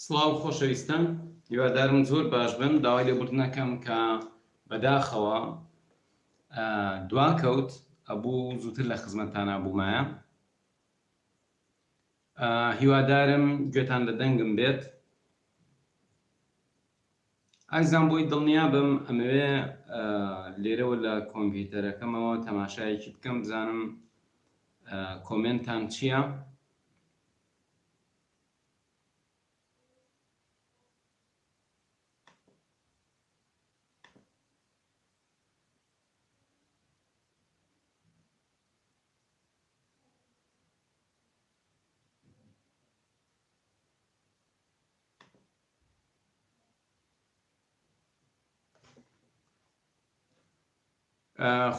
سڵاو خۆشەویستان هیوادارم زۆر باش بن داوای لێبوردن ئەکەم کە بەداخەوە دواکەوت ئەبوو زووتر لە خزمەتتانا بوومایە هیوادارم گوێتان لە دەنگم بێت ئازیزان بۆی دڵنیا بم ئەمەوێ لێرەوە لە کۆمپیوتەرەکەمەوە تەماشایەکی بکەم بزانم کۆمێنتان چییە؟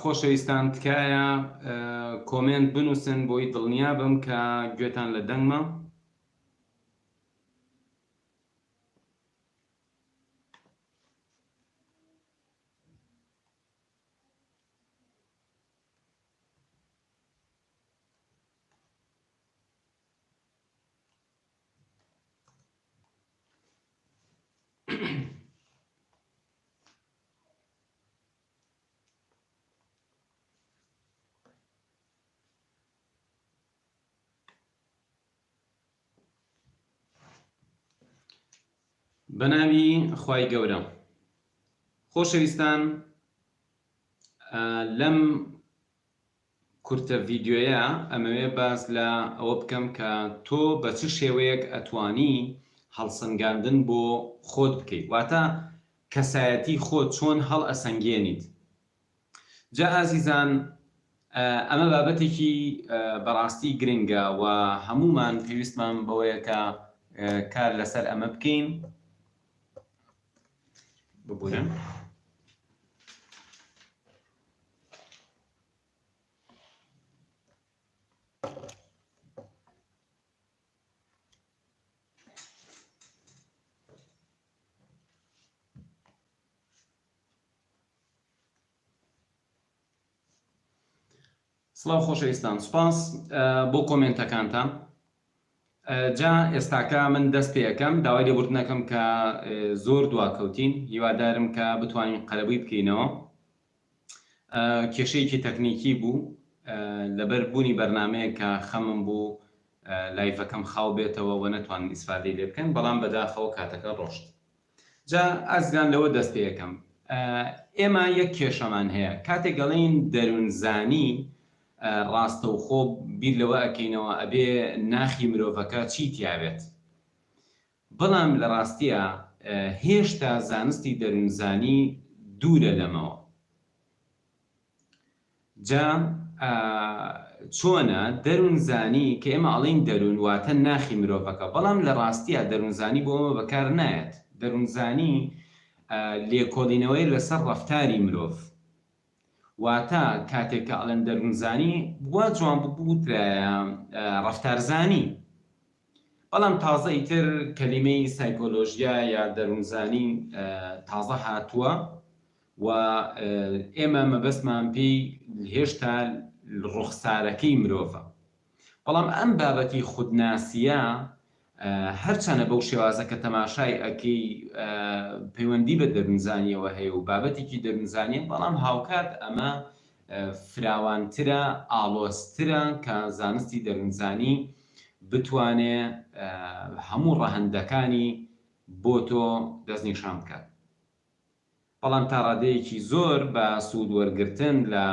خۆشەویستان تکایە کۆمێنت بنووسن بۆی دڵنیا بم کە گوێتان لە دەنگمە. بەناوی خوای گەورە خۆشەویستان لەم کورتە ڤیدیۆیە ئەمەوێ باس لە ئەوە بکەم کە تۆ بە چ شێوەیەک ئەتوانی هەڵسەنگاندن بۆ خۆت بکەیت واتە کەسایەتی خۆت چۆن هەڵئەسەنگێنیت جا ئازیزان ئەمە بابەتێکی بەڕاستی گرنگە و هەموومان پێویستمان بەوەیە کە کار لەسەر ئەمە بکەین ببورن. سڵاو خۆشەویستان سوپاس بۆ کۆمێنتەکانتان جا ئێستاکە من دەست پێ ئەکەم داوای لێبوردن ئەکەم کە زۆر دواکەوتین هیوادارم کە بتوانین قەرەبووی بکەینەوە کێشەیەکی تەکنیکی بوو لەبەر بوونی بەرنامەیەک کە خەمم بوو لایڤەکەم خاو بێتەوە و نەتوانن ئیسفادەی لێ بکەن بەڵام بەداخەوە کاتەکە ڕۆشت جا ئازیزان لەوە دەست پێ ئەکەم ئێمە یەک کێشەمان هەیە کاتێک ئەڵێین دەروونزانی ڕاستەوخۆ بیر لەوە ئەکەینەوە ئەبێ ناخی مرۆڤەکە چی تیابێت بەڵام لە ڕاستیا هێشتا زانستی دەروونزانی دوورە لەمەوە. جا چۆنە دەروونزانی کە ئێمە ئەڵێین دەروون واتە ناخی مرۆڤەکە بەڵام لە ڕاستیا دەروونزانی بۆ ئەمە بەکار نایەت دەروونزانی لێکۆڵینەوەیە لەسەر ڕەفتاری مرۆڤ واتە کاتێک کە ئەڵێن دەروونزانی وا جوان بوو بوترایە ڕەفتارزانی بەڵام تازە ئیتر کەلیمەی سایکۆلۆژیا یا دەروونزانی تازە هاتووە و ئێمە مەبەستمان پێی هێشتا ڕوخسارەکەی مرۆڤە. بەڵام ئەم بابەتی خودناسییە هەرچەنە بەو شێوازە کە تەماشای ئەکەی پەیوەندی بە دەروونزانییەوە هەیە و بابەتێکی دەروونزانییە، بەڵام هاوکات ئەمە فراوانترە، ئاڵۆزترە کە زانستی دەروونزانی بتوانێ هەموو ڕەهەندەکانی بۆ تۆ دەستنیشان بکات. بەڵام تا ڕادەیەکی زۆر بە سوود وەرگرتن لە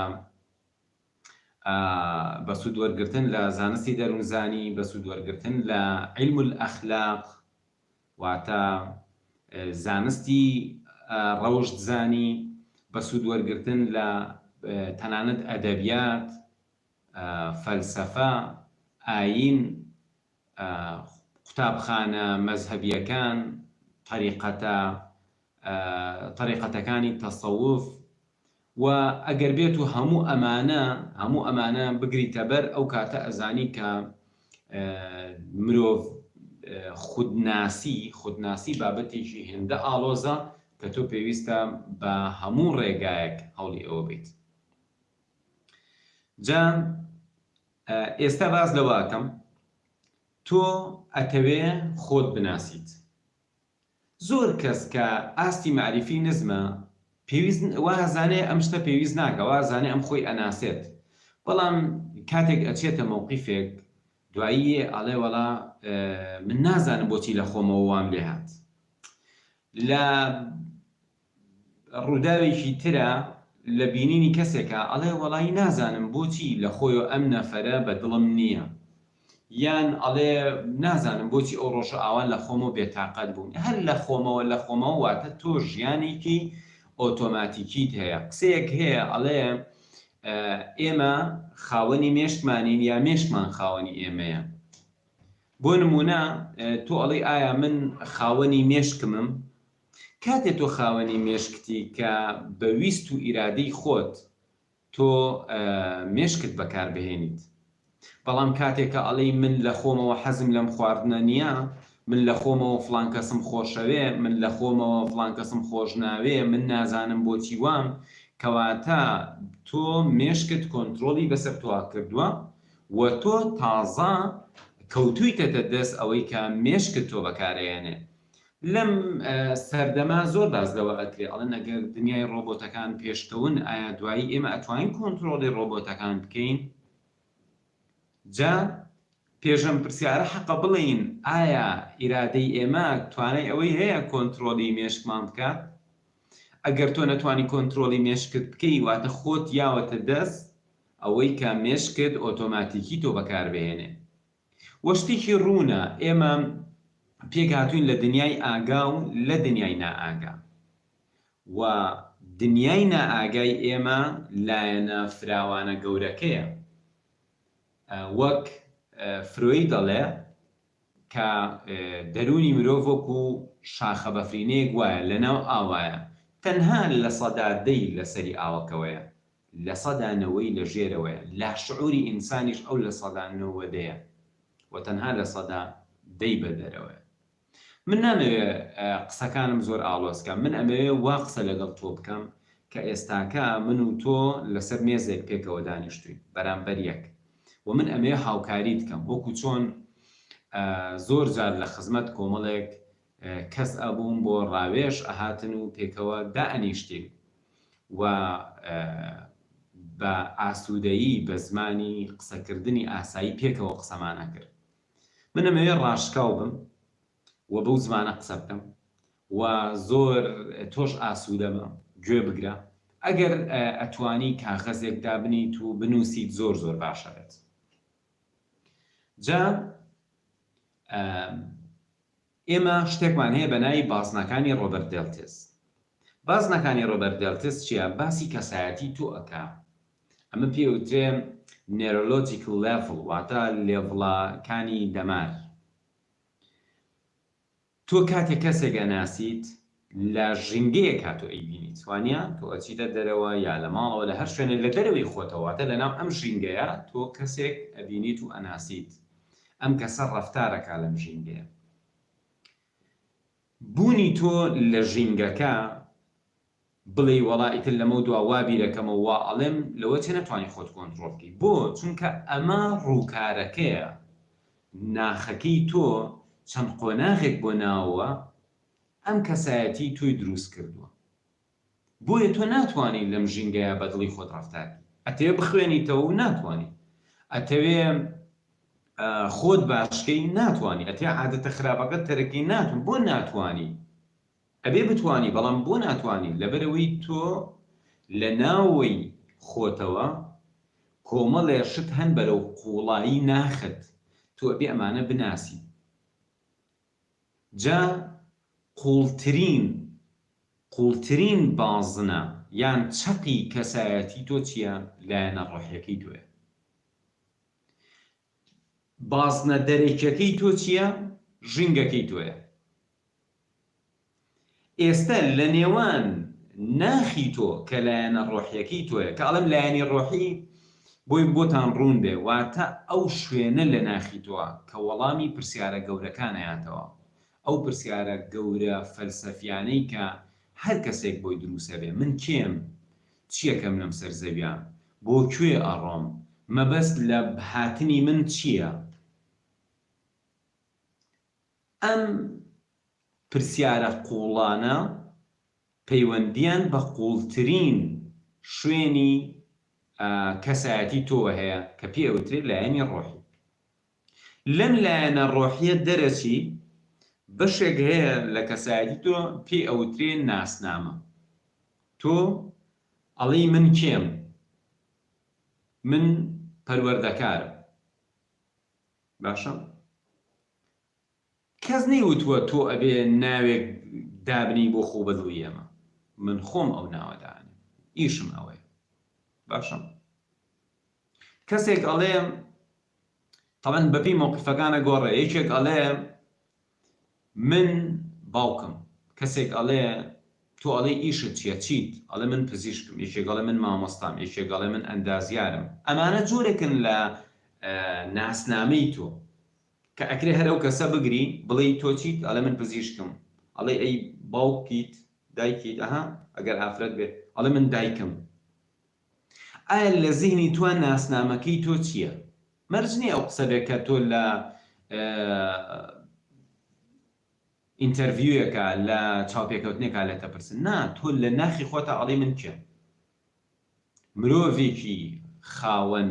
بە سوود وەرگرتن لە زانستی دەروونزانی، بە سوود وەرگرتن لە علم الاخلاق واتە زانستی ڕەوشتزانی، بە سوود وەرگرتن لە تەنانەت ئەدەبیات، فەلسەفە، ئایین، قوتابخانە مەزهەبییەکان، تەریقەتە تەریقەتەکانی تەسەوف و ئەگەر بێت و هەموو ئەمانە هەموو ئەمانە بگریتە بەر ئەو کاتە ئەزانی کە مرۆڤ خودناسی خودناسی بابەتێکی هێندە ئاڵۆزە کە تۆ پێویستە بە هەموو ڕێگایەک هەوڵی ئەوە بیت جا ئێستا باس لەوە ئەکەم تۆ ئەتەوێ خۆت بناسیت. زۆر کەس کە ئاستی مەعریفی نزمە پێویست وا ئەزانێ ئەم شتە پێویست ناکا وا ئەزانێ ئەم خۆی ئەناسێت بەڵام کاتێک ئەچێتە مەوقیفێک دوایی یێ ئەڵێ وەڵا من نازانم بۆچی لە خۆمەوە وام لێ هات لە ڕووداوێکی ترا لە بینینی کەسێکا ئەڵێ وەڵایی نازانم بۆچی لە خۆیەوە ئەم نەفەرە بە دڵم نییە یان ئەڵێ نازانم بۆچی ئەو ڕۆژە ئاوا لە خۆمەوە بێتاقەت بووم هەر لە خۆمەوە لە خۆمەوە واتە تۆ ژیانێکی ئۆتۆماتیکیت هەیە قسەیەک هەیە ئەڵێ ئێمە خاوەنی مێشکمانین یا مێشکمان خاوەنی ئێمەیە بۆ نمونە تۆ ئەڵێی ئایا من خاوەنی مێشکمم کاتێ تۆ خاوەنی مێشکتی کە بە ویست و ئیرادەی خۆت تۆ مێشکت بەکار بهێنیت بەڵام کاتێ کە ئەڵێی من لە خۆمەوە حەزم لەم خواردنە نییە من لە خۆمەوە فڵان کەسم خۆشەوێ من لە خۆمەوە فڵان کەسم خۆش ناوێ من نازانم بۆچی وام کەواتە تۆ مێشکت کۆنترۆڵی بەسەر تۆا کردووە و تۆ تازە کەوتویتەتە دەست ئەوەی کە مێشکت تۆ بەکارەیەنێ لەم سەردەمە زۆر باس لەوە ئەکرێ ئەڵێن ئەگەر دنیای ڕۆبۆتەکان پێشکەون ئایا دوایی ئێمە ئەتوانین کۆنترۆڵی ڕۆبۆتەکان بکەین؟ جا پێش ئەم پرسیارە حەقە بڵێین ئایا ئیرادەی ئێمە توانای ئەوەی هەیە کۆنترۆڵی مێشکمان بکات؟ ئەگەر تۆ نەتوانی کۆنترۆڵی مێشکت بکەی واتە خۆت یاوەتە دەست ئەوەی کە مێشکت ئۆتۆماتیکی تۆ بەکاربهێنێ. وە شتێکی ڕوونە ئێمە پێکهاتووین لە دنیای ئاگا و لە دنیای نائاگا و دنیای نائاگای ئێمە لایەنە فراوانە گەورەکەیە وەک فرۆید دەڵێ کە دەروونی مرۆڤ وەکو شاخە بەفرینەیەک وایە لەناو ئاوایە تەنها 10% لەسەری ئاوەکەوەیە لەسەدا نەوەی لە ژێرەوەیە، لاشعوری ئینسانیش ئەو لەسەدا نەوەدەیە و تەنها لەسەدا دەی بە دەرەوەیە. من نامەوێ قسەکانم زۆر ئاڵۆز کەم، من ئەمەوێ وا قسە لەگەڵ تۆ بکەم کە ئێستاکە من و تۆ لەسەر مێزێک پێکەوە دانیشتوین بەرامبەر یەک و من ئەمەوێ هاوکاریت کەم وەکو چۆن زۆر جار لە خزمەت کۆمەڵێک کەس ئەبووم بۆ ڕاوێژ ئەهاتن و پێکەوە دائەنیشتین و بە ئاسوودەیی بە زمانی قسەکردنی ئاسایی پێکەوە قسەمان ئەکرد. من ئەمەوێ ڕاشکاو بم و بەو زمانە قسە بکەم و زۆر تۆش ئاسوودە بە، گوێ بگرە. ئەگەر ئەتوانی کاغەزێک دابنیت و بنووسیت زۆر زۆر باش ئەبێت. جا ئێمە شتێکمان هەیە بە ناوی بازنەکانی ڕۆبەرت دێلتز. بازنەکانی ڕۆبەرت دێلتز چییە؟ باسی کەسایەتی تۆ ئەکا. ئەمە پێی ئەوترێ Neurological Level واتە لێڤڵەکانی دەمار. تۆ کاتێک کەسێک ئەناسیت لە ژینگەیەکا تۆ ئەیبینیت وانیە؟ تۆ ئەچیتە دەرەوە یا لە ماڵەوە لە هەر شوێنێک لە دەرەوەی خۆتەوە واتە لەناو ئەم ژینگەیە تۆ کەسێک ئەبینیت و ئەناسیت ئەم کەسە ڕەفتارەکا لەم ژینگەیە بوونی تۆ لە ژینگەکە بڵێی وەڵا ئیتر لەمەو دوا وا بیرەکەمەوە وا ئەڵێم لەوەچێ نەتوانی خۆت کۆنتڕۆڵ بکەی بۆ؟ چونکە ئەمە ڕووکارەکەیە ناخەکەی تۆ چەند قۆناغێک بۆ ناوەوە ئەم کەسایەتی تۆی دروست کردووە بۆیە تۆ ناتوانی لەم ژینگەیە بە دڵی خۆت ڕەفتار بکەی ئەتەوێ بخوێنیتەوە و ناتوانی ئەتەوێ خۆت باشکەی ناتوانی ئەتەوێ عادەتە خراپەکەت تەرکەی ناتوانی بۆ ناتوانی ئەبێ بتوانی بەڵام بۆ ناتوانی لەبەرئەوەی تۆ لە ناوەی خۆتەوە کۆمەڵێ شت هەن بەرەو قوڵایی ناخت تۆ ئەبێ ئەمانە بناسی جا قوڵترین قوڵترین بازنە یان چەقی کەسایەتی تۆ چیە لایەنە ڕۆحیەکەی تۆیە بازنە دەرەکیەکەی تۆ چیە ژینگەکەی تۆیە. ئێستە لە نێوان ناخی تۆ کە لایەنە ڕۆحیەکەی تۆیە، کە ئەڵێم لایەنی ڕۆحی بۆی بۆتان ڕوون بێ واتە ئەو شوێنە لە ناخی تۆ کە وەڵامی پرسیارە گەورەکان ئەیاتەوە، ئەو پرسیارە گەورە فەلسەفیانەی کە هەر کەسێک بۆی دروسەبێ، من کێم؟ چیەکەم لەم سەر زەویە؟ بۆ کوێ ئەڕۆم؟ مەبەست لە هاتنی من چیە؟ ئەم. پرسیارە قووڵانە پەیوەندییان بە قووڵترین شوێنی کەسایەتی تۆوە هەیە کە پێی ئەوترێ لایەنی ڕۆحی. لەم لایەنە ڕۆحیە دەرەچی بەشێک هەیە لە کەسایەتی تۆ پێی ئەوترێ ناسنامە. تۆ ئەڵێی من کێم؟ من پەروەردەکارم. باشە؟ کەس نەیوتووە تۆ ئەبێ ناوێک دابنێی بۆ خۆ بە دڵی ئێمە. من خۆم ئەو ناوە دائەنێم. ئیشم ئەوەیە. باشە؟ کەسێک ئەڵێ تەبعەن بەپێی مەوقیفەکان ئەگۆڕێ، یەکێک ئەڵێ من باوکم، کەسێک ئەڵێ تۆ ئەڵێی ئیشت چیە چیت؟ ئەڵێ من پزیشکم، یەکێک ئەڵێ من مامۆستام، یەکێک ئەڵێ من ئەندازیارم، ئەمانە جۆرێکن لە ناسنامەی تۆ کە ئەکرێ هەر ئەو کەسە بگری بڵێی تۆ چیت؟ ئەڵێ من پزیشکم، ئەڵێی ئەی باوکیت دایکیت؟ ئەها ئەگەر ئافرەت بێ ئەڵێ من دایکم. ئایا لە زیهنی تۆ ناسنامەکەی تۆ چییە؟ مەرج نییە ئەو قسە بێت کە تۆ لە interview ێکا، لە چاوپێکەوتنێکا لێت ئەپرسن. نا، تۆ لە ناخی خۆتا ئەڵێی من کێم؟ مرۆڤێکی خاوەن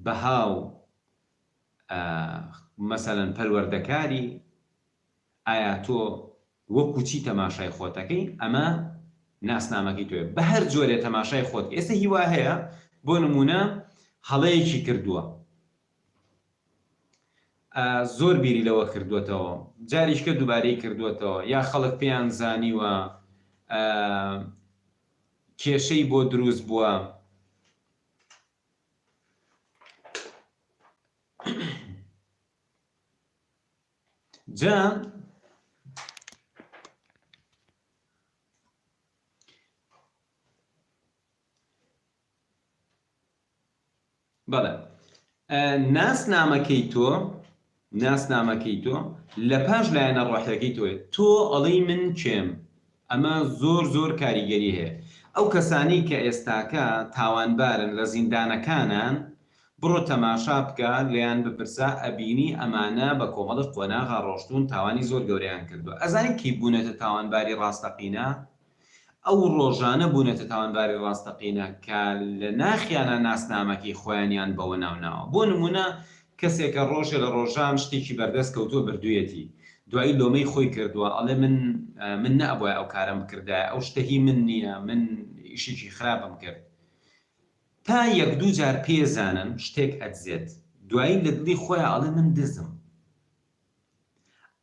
بەها و مەسەلەن پەروەردەکاری، ئایا تۆ وەکو چی تەماشای خۆت ئەکەی ئەمە ناسنامەکەی تۆیە بەهەر جۆرێ تەماشای خۆت ئێستا هیوا هەیە بۆ نمونە هەڵەیەکی کردووە زۆر بیری لەوە کردووەتەوە جاریشکە دووبارەی کردووەتەوە یا خەڵک پێیان زانیوە کێشەی بۆ دروست بووە جا بەڵێ ناسنامەکەی تۆ ناسنامەکەی تۆ لە پاش لایەنە ڕۆحیەکەی تۆ تۆ ئەڵێی من کێم ئەمە زۆر زۆر کاریگەری هەیە ئەو کەسانی کە ئێستاکە تاوانبارن لە زیندانەکانان بڕۆ تەماشا بکە لێیان بپرسە ئەبینی ئەمانە بە کۆمەڵێک قۆناغا ڕۆشتوون تاوانی زۆر گەورەیان کردووە ئەزانی کەی بوونەتە تاوانباری ڕاستەقینە ئەو ڕۆژانە بوونەتە تاوانباری ڕاستەقینە کە لە ناخیانا ناسنامەکەی خۆیانیان بەوە ناو ناوە بۆ نموونە کەسێکە ڕۆژێ لە ڕۆژان شتێکی بەردەست کەوتووە بردوویەتی دوایی لۆمەی خۆی کردووە ئەڵێ من من نەئەبوایە ئەو کارەم بکردایە ئەو شتە هی من نییە من ئیشێکی خراپم کرد تا یەک دوو جار پێ زانن شتێک ئەدزێت دوایی لە دڵی خۆیا ئەڵێ من دزم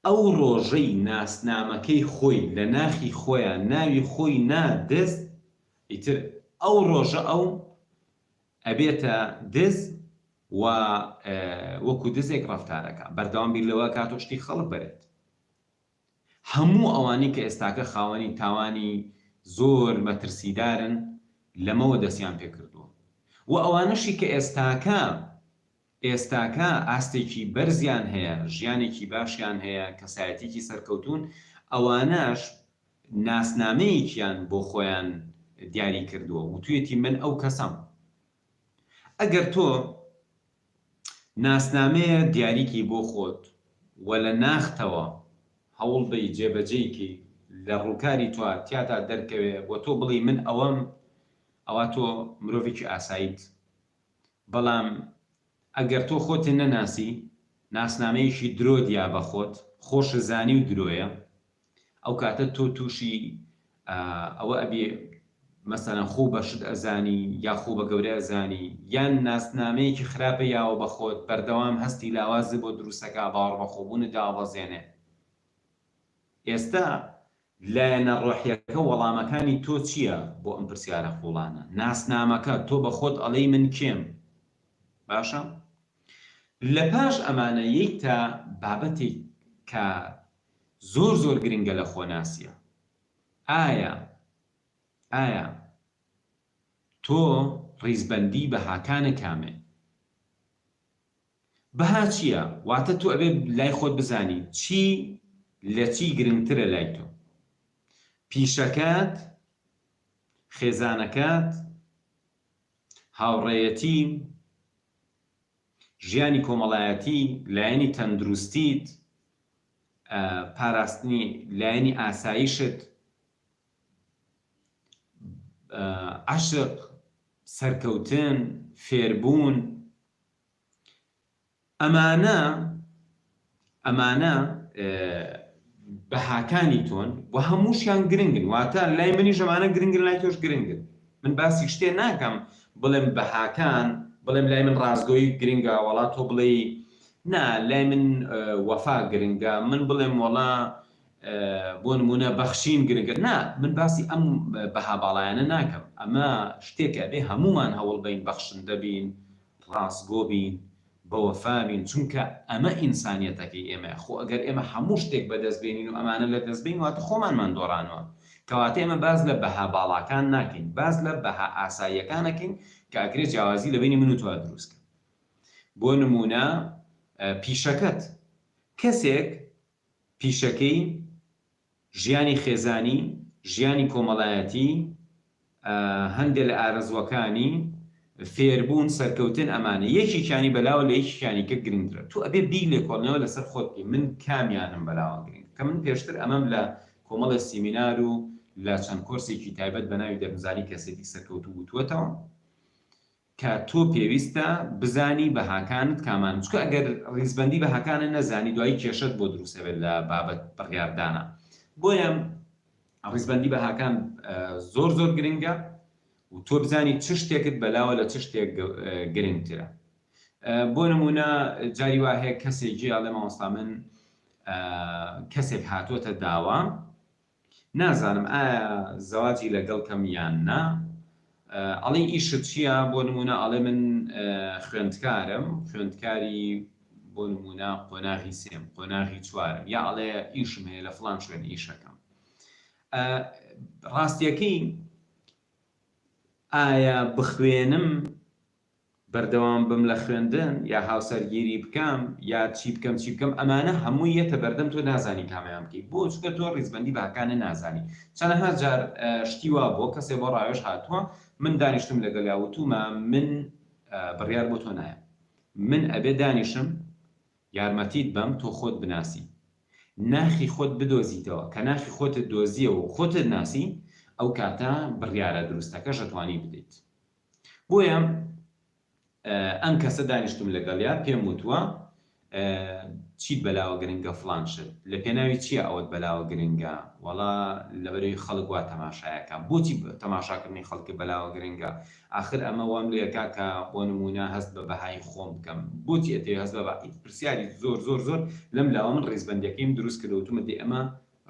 ئەو ڕۆژەی ناسنامەکەی خۆی لە ناخی خۆیا ناوی خۆی نا دز ئیتر ئەو ڕۆژە ئەو ئەبێتە دز و وەکو دزێک ڕەفتارەکا بەردەوام بیر لەوە ئەکاتەوە شتی خەڵک بەرێت. هەموو ئەوانەی کە ئێستاکە خاوەنی تاوانی زۆر مەترسیدارن لەمەوە دەستیان پێکردووە و ئەوانەشی کە ئێستاکە ئێستاکە ئاستێکی بەرزیان هەیە، ژیانێکی باشیان هەیە، کەسایەتیەکی سەرکەوتوون، ئەوانەش ناسنامەیەکیان بۆ خۆیان دیاری کردووە، وتویەتی من ئەو کەسەم. ئەگەر تۆ ناسنامەیە دیاریکەی بۆ خۆت و لە ناختەوە هەوڵ بەی جێبەجێی کەی لە ڕووکاری تۆ تیاتا دەرکەوێ و تۆ بڵێی من ئەوەم ئەوا تۆ مرۆڤێکی ئاساییت بەڵام ئەگەر تۆ خۆت نەناسی ناسنامەیەکی درۆت یا بە خۆت خۆشزانی و درۆیە ئەو کاتە تۆ تووشی ئەوە ئەبی مەسەلەن خۆو بە شت ئەزانی یا خۆو بە گەورە ئەزانی یان ناسنامەیەکی خراپە یاوە بە خۆت بەردەوام هەستی لاوازت بۆ دروستەکا باوەڕبەخۆبوونت دابەزێنێ ئێستا لایەنە ڕۆحیەکە وەڵامەکانی تۆ چیە بۆ ئەم پرسیارە قوڵانە ناسنامەکە تۆ بە خۆت ئەڵێی من کێم باشە لە پاش ئەمانە یەیتە بابەتێک کە زۆر زۆر گرنگە لە خۆناسیە ئایا ئایا تۆ ڕیزبەندی بەهاکانت کامێ؟ بەها چییە؟ واتە تۆ ئەبێ لای خۆت بزانی چی لە چی گرنگترە لای تۆ پیشەکەت خێزانەکەت هاوڕێیەتی ژیانی کۆمەڵایەتی لایەنی تەندروستیت. پاراستنی لایەنی ئاسایشت، عەشق، سەرکەوتن، فێربوون، ئەمانە ئەمانە بەهاکانی تۆن و هەمووشیان گرنگن، واتە لای منیش ئەمانە گرنگن لای تۆش گرنگن. من باسی شتێ ناکەم بڵێم بەهاکان بڵێم لای من ڕاستگۆیی گرنگە وەڵا تۆ بڵێی نا لای من وەفا گرنگە من بڵێم وەڵا بۆ نمونە بەخشین گرنگە نا من باسی ئەم بەها باڵایانە ناکەم ئەمە شتێکە ئەبێ هەموومان هەوڵ بەین بەخشندە بین ڕاستگۆ بین، بەوەفا بین، چونکە ئەمە ئینسانیەتەکەی ئێمەیە، خۆ ئەگەر ئێمە هەموو شتێک بەدەست بێنین و ئەمانە لەدەست بەین واتە خۆمانمان دۆڕانوە، کەواتە ئێمە باس لە بەها باڵاکان ناکەین، باس لە بەها ئاساییەکان ئەکەین کە ئەکرێ جیاوازی لە بەینی من و تۆ دروست کەن. بۆ نموونە پیشەکەت، کەسێک پیشەکەی ژیانی خێزانی، ژیانی کۆمەڵایەتی، هەندێ لە ئارەزووەکانی، فێربوون، سەرکەوتن ئەمانە یەکێکیانی بەلاوە لە یەکێکیانی کە گرنگترە. تۆ ئەبێ بیر لێکۆڵینەوە لەسەر خۆت بکەی من کامیانم بەلاوە گرنگە. کە من پێشتر ئەمەم لە کۆمەڵێ سیمینار و لە چەند کۆرسێکی تایبەت بە ناوی دەروونزانی کەسێتی سەرکەوتوو وتووەتەوە. کە تۆ پێویستە بزانی بەهاکانت کامانن چونکە ئەگەر ڕیزبەندی بەهاکانت نەزانی دوایی کێشەت بۆ دروست ئەبێت لە بابەت بڕیاردانا بۆیە ڕیزبەندی بەهاکان زۆر زۆر گرنگە و تۆ بزانی چ شتێکت بەلاوە لە چ شتێک گرنگترە بۆ نمونە جاری وا هەیە کەسێکی ئەڵێ مامۆستا من کەسێک هاتووەتە داوام نازانم ئایا زەواجی لەگەڵ کەم یان نا ئەڵێی ئیشت چیە بۆ نمونە ئەڵێ من خوێندکارم خوێندکاری بۆ نمونە قۆناغی سێم قۆناغی چوارم یا ئەڵێ ئیشم هەیە لە فڵان شوێن ئیشەکەم ڕاستیەکەی ئایا بخوێنم بەردەوام بم لە خوێندن یا هاوسەرگیری بکەم یا چی بکەم چی بکەم ئەمانە هەمووی یەتە بەردەم تۆ نازانی کامەیان بکەی بۆ چونکە تۆ ڕیزبەندی بەهاکانت نازانی چەنەها جار شتی وا بووە کەسێ بۆ ڕاوێژ هاتووە من دانیشتوم لەگەڵیا وتومە من بڕیار بۆ تۆ نایەم من ئەبێ دانیشم یارمەتیت بەم تۆ خۆت بناسی ناخی خۆت بدۆزیتەوە کە ناخی خۆتت دۆزیەوە و خۆتت ناسی ئەو کاتە بڕیارە دروستەکەش ئەتوانی بدەیت. بۆیە ئەم کەسە دانیشتوم لەگەڵیا پێم وتوە چیت بەلاوە گرنگە فڵان شت لە پێناوی چیە ئەوەت بەلاوە گرنگە وەڵا لەبەرەوەی خەڵک وا تەماشایەکە بۆچی تەماشاکردنی خەڵکت بەلاوە گرنگە ئاخر ئەمە وام لێکا کە بۆ نمونە هەست بە بەهای خۆم بکەم بۆچی ئەتەوێ هەست بە پرسیاری زۆر زۆر زۆر لەم لاوە من ڕیزبەندیەکەیم دروست کردوە وتومە دەی ئەمە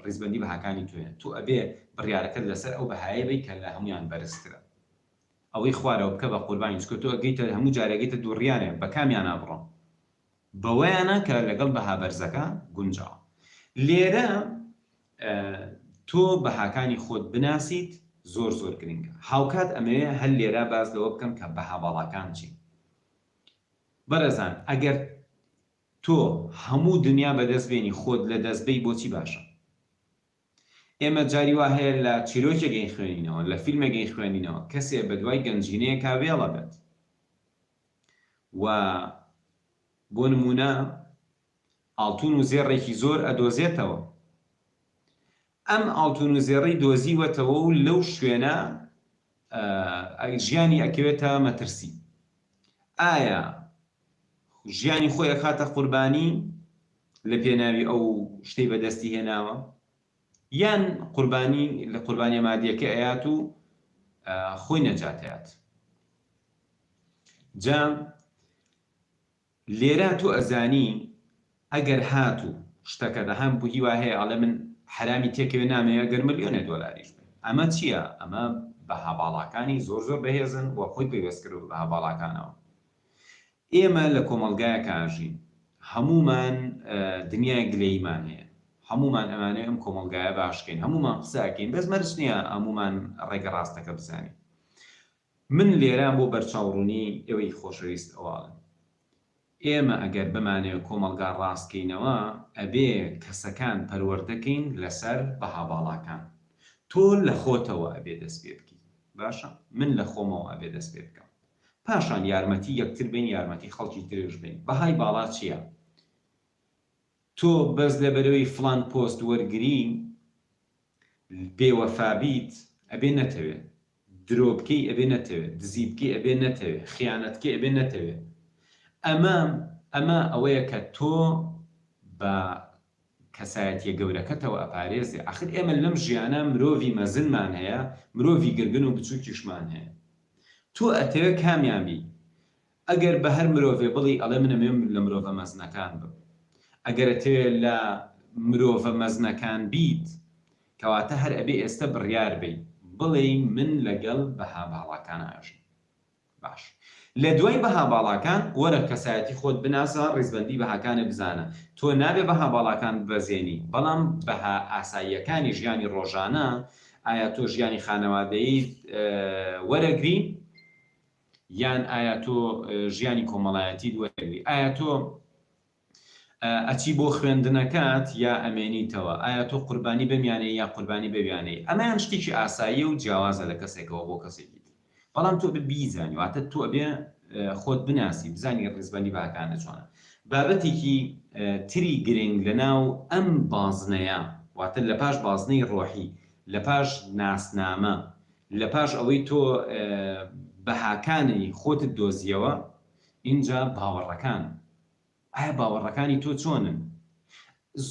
ڕیزبەندی بەهاکانی تۆیە تۆ ئەبێ بڕیارەکەت لەسەر ئەو بەهایە بی کە لە هەمویان بەرزترە ئەوەی خوارەوە بکە بە قوربانی چونکە تۆ ئەگەیتە هەموو جارێ ئەگەیتە دووڕیانێ بە کامیانا بڕۆم بەوەیانە کە لەگەڵ بەها بەرزەکە گونجاوە لێرە تۆ بەهاکانی خۆت بناسیت زۆر زۆر گرنگە هاوکات ئەمەوێ هەر لێرە باس لەوە بکەم کە بەها باڵاکان چین بەڕێزان ئەگەر تۆ هەموو دنیا بەدەست بێنی خۆت لەدەست بەی بۆچی باشە ئێمە جاری وا هەیە لە چیرۆکێک ئەیخوێنینەوە، لە فیلمێک ئەیخوێنینەوە، کەسێ بە دوای گەنجینەیەکا وێڵ ئەبێت و بۆ نموونە ئاڵتوون و زێڕێکی زۆر ئەدۆزێتەوە. ئەم ئاڵتوون و زێڕەی دۆزیوەتەوە و لەو شوێنە ژیانی ئەکەوێتە مەترسی. ئایا ژیانی خۆی ئەکاتە قوربانی لە پێناوی ئەو شتەی بەدەستی هێناوە یان قوربانی لە قوربانیە مادیەکە ئەیات و خۆی نەجات ئەیات جا لێرە تۆ ئەزانی ئەگەر هاتوو شتەکە دەهام بوو هیوا هەیە ئەڵێ من حەرامی تێکەوێ نامەوێ گەر ملیۆنێ دۆلاریش بێ ئەمە چییە ئەمە بەها باڵاکانی زۆر زۆر بەهێزن و خۆی پەیوەست کردووە بە بەها باڵاکانەوە ئێمە لە کۆمەڵگایەکا ئەژین هەموومان دنیایەک گلەییمان هەیە هەموومان ئەمانەوێ ئەم کۆمەڵگایە باش کەین هەموومان قسە ئەکەین بەس مەرج نییە هەموومان ڕێگە ڕاستەکە بزانین من لێرە بۆ بەرچاوڕوونی ئێوەی خۆشەویست ئەوە ئەڵێم ئێمە ئەگەر بمانەوێ کۆمەڵگا ڕاست کەینەوە ئەبێ کەسەکان پەروەردە کەین لەسەر بەها باڵاکان تۆ لە خۆتەوە ئەبێ دەست پێ بکەی باشە من لە خۆمەوە ئەبێ دەست پێ بکەم پاشان یارمەتی یەکتر بەین یارمەتی خەڵکی ترش بەین بەهای باڵا چیە؟ تۆ بەس لەبەرئەوەی فڵان پۆست وەرگری بێ وەفا بیت ئەبێ نەتەوێ درۆ بکەی ئەبێ نەتەوێ دزی بکەی ئەبێ نەتەوێ خیانەت بکەی ئەبێ نەتەوێ ئەمە ئەمە ئەوەیە کە تۆ بە کەسایەتیە گەورەکەتەوە ئەپارێزێ ئاخر ئێمە لەم ژیانە مرۆڤی مەزنمان هەیە مرۆڤی گرگن و بچوکیشمان هەیە تۆ ئەتەوێ کامیان بی ئەگەر بە هەر مرۆڤێ بڵی ئەڵێ من ئەمەوێ لە مرۆڤە مەزنەکان بم ئەگەر ئەتەوێ لە مرۆڤە مەزنەکان بیت کەواتە هەر ئەبێ ئێستە بڕیار بەی بڵێی من لەگەڵ بەها باڵاکان ئاژیم باش لە دوای بەها باڵاکان وەرە کەسایەتی خۆت بناسە ڕیزبەندی بەهاکانت بزانە تۆ نابێ بەها باڵاکان ببەزێنی بەڵام بەها ئاساییەکانی ژیانی ڕۆژانە ئایا تۆ ژیانی خانەوادەییت وەرەگری یان ئایا تۆ ژیانی کۆمەڵایەتیت وەرەگری ئایا تۆ ئەچی بۆ خوێندنەکەت یا ئەمێنیتەوە؟ ئایا تۆ قوربانی بەمیانەی یا قوربانی بەویانەی؟ ئەمەیان شتێکی ئاساییە و جیاوازە لە کەسێکەوە بۆ کەسێکی تر بەڵام تۆ ئەبێ بیزانی واتە تۆ ئەبێ خۆت بناسی بزانی ڕیزبەندی بەهاکانت چۆنە بابەتێکی تری گرنگ لەناو ئەم بازنەیە واتە لە پاش بازنەی ڕۆحی لە پاش ناسنامە لە پاش ئەوەی تۆ بەهاکانی خۆتت دۆزیەوە ئینجا باوەڕەکان ئایا باوەڕەکانی تۆ چۆنن؟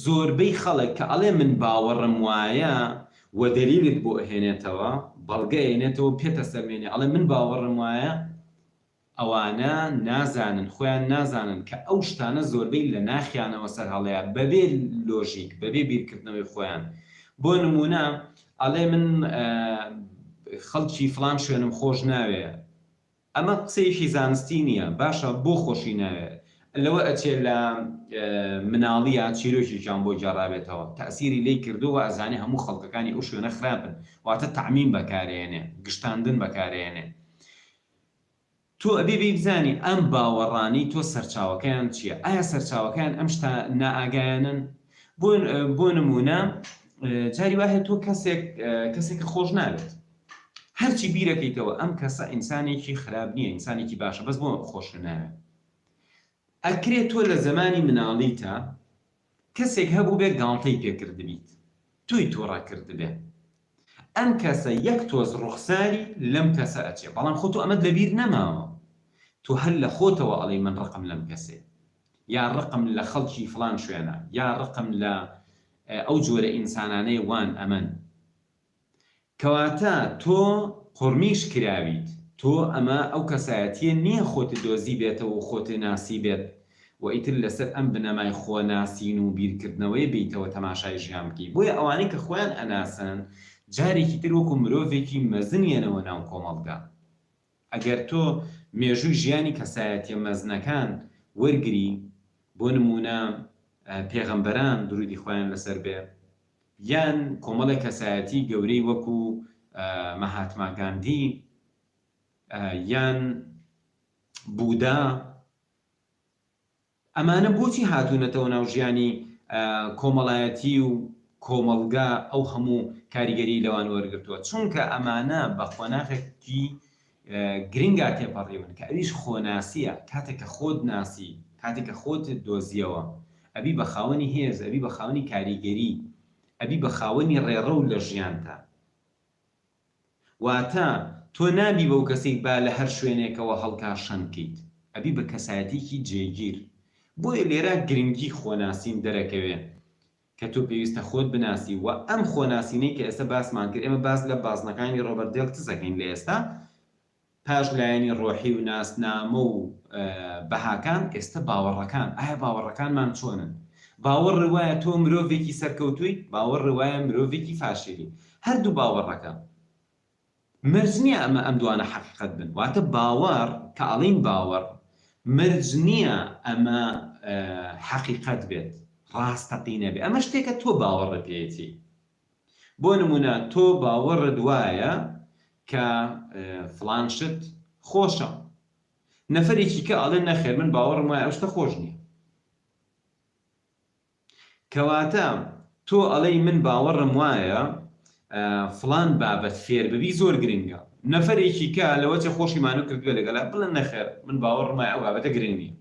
زۆربەی خەڵک کە ئەڵێ من باوەڕم وایە و دەلیلت بۆ ئەهێنێتەوە، بەڵگە ئەیەنێتەوە پێت ئەسەلمێنێ ئەڵێ من باوەڕم وایە، ئەوانە نازانن خۆیان نازانن کە ئەو شتانە زۆربەی لە ناخیانەوە سەرهەڵەیە بەبێ لۆژیک بەبێ بیرکردنەوەی خۆیان بۆ نموونە ئەڵێ من خەڵکی فڵان شوێنم خۆش ناوێ ئەمە قسەیەکی زانستی نییە، باشە بۆ خۆشی ناوێ؟ لەوە ئەچێ لە مناڵییا چیرۆکێکیان بۆ گێڕابێتەوە، تەئسیری لێی کردووە وا ئەزانێ هەموو خەڵکەکانی ئەو شوێنە خراپن، واتە تەعمیم بەکارئێنێ، گشتاندن بەکارئێنێ. تۆ ئەبێ بێی بزانی ئەم باوەڕانەی تۆ سەرچاوەکەیان چییە؟ ئایا سەرچاوەکەیان ئەم شتە نائاگایانەن؟ بۆ بۆ نموونە جاری وا هەیە تۆ کەسێک کەسێکت خۆش ناوێت، هەرچی بیرەکەیتەوە ئەم کەسە ئینسانێکی خراپ نییە ئینسانێکی باشە بەس بۆ خۆشت ناوێ ئەکرێ تۆ لە زەمانی مناڵیتا کەسێک هەبووبێ گاڵتەی پێکردبیت تۆی توڕە کردبێ ئەم کەسە یەک تۆز ڕوخساری لەم کەسە ئەچێ بەڵام خۆ تۆ ئەمەت لەبیر نەماوە تۆ هەر لە خۆتەوە ئەڵێی من ڕقم لەم کەسەیە یا ڕقم لە خەڵکی فڵان شوێنە یا ڕقم لە ئەو جۆرە ئینسانانەی وان ئەمەن کەواتە تۆ قوڕمیش کراویت، تۆ ئەمە ئەو کەسایەتیە نیە خۆت دۆزیبێتەوە و خۆت ناسیبێت و ئیتر لەسەر ئەم بنەمای خۆناسین و بیرکردنەوەیە بێیتەوە تەماشای ژیان بکەی، بۆیە ئەوانەی کە خۆیان ئەناسن جارێکی تر وەکو مرۆڤێکی مەزن یەنەوە ناو کۆمەڵگا. ئەگەر تۆ مێژووی ژیانی کەسایەتیە مەزنەکان وەرگری بۆ نموونە پێغەمبەران دروودی خوایان لەسەر بێ، یان کۆمەڵێک کەسایەتی گەورەی وەکو مەهاتما گاندی یان بودا ئەمانە بۆچی هاتوونەتەوە ناو ژیانی کۆمەڵایەتی و کۆمەڵگا ئەو هەموو کاریگەری لەوان وەرگرتووە چونکە ئەمانە بە قۆناغێکی گرنگا تێپەڕیون کە ئەویش خۆناسیە کاتێک کە خۆت ناسی کاتێک کە خۆتت دۆزیەوە ئەبی بە خاوەنی هێز ئەبی بە خاوەنی کاریگەری ئەبی بە خاوەنی ڕێڕەو لە ژیانتا واتە تۆ نابی بەو کەسەی با لە هەر شوێنێکەوە هەڵکا شەن کەیت ئەبی بە کەسایەتیەکی جێگیر بۆیە لێرە گرنگی خۆناسین دەرەکەوێ کە تۆ پێویستە خۆت بناسی و ئەم خۆناسینەی کە ئێستا باسمان کرد ئێمە باس لە بازنەکانی ڕۆبەرت دێڵتز ئەکەین لە ئێستا پاش لایەنی ڕۆحی و ناسنامە و بەهاکان ئێستا باوەڕەکان ئایا باوەڕەکانمان چۆنن باوەڕ وایە تۆ مرۆڤێکی سەرکەوتووی باوەڕ وایە مرۆڤێکی فاشیلی هەردوو باوەڕەکە مەرج نییە ئەمە ئەم دوانە حەقیقەت بن واتە باوەڕ کە ئەڵێین باوەڕ مەرج نییە ئەمە حەقیقەت بێت ڕاستەقینە بێت ئەمە شتێکە تۆ باوەڕت پێیەتی بۆ نمونە تۆ باوەڕت وایە کە فڵان شت خۆشە نەفەرێکی کە ئەڵێ نەخێر من باوەڕم وایە ئەو شتە خۆش نییە کەواتە تۆ ئەڵێی من باوەڕم وایە فڵان بابەت فێر ببی زۆر گرنگە نەفەرێکی کە لەوەچە خۆشی مانوو کردبێ لەگەڵا بڵێ نەخێر من باوەڕم وایە ئەو بابەتە گرنگ نییە.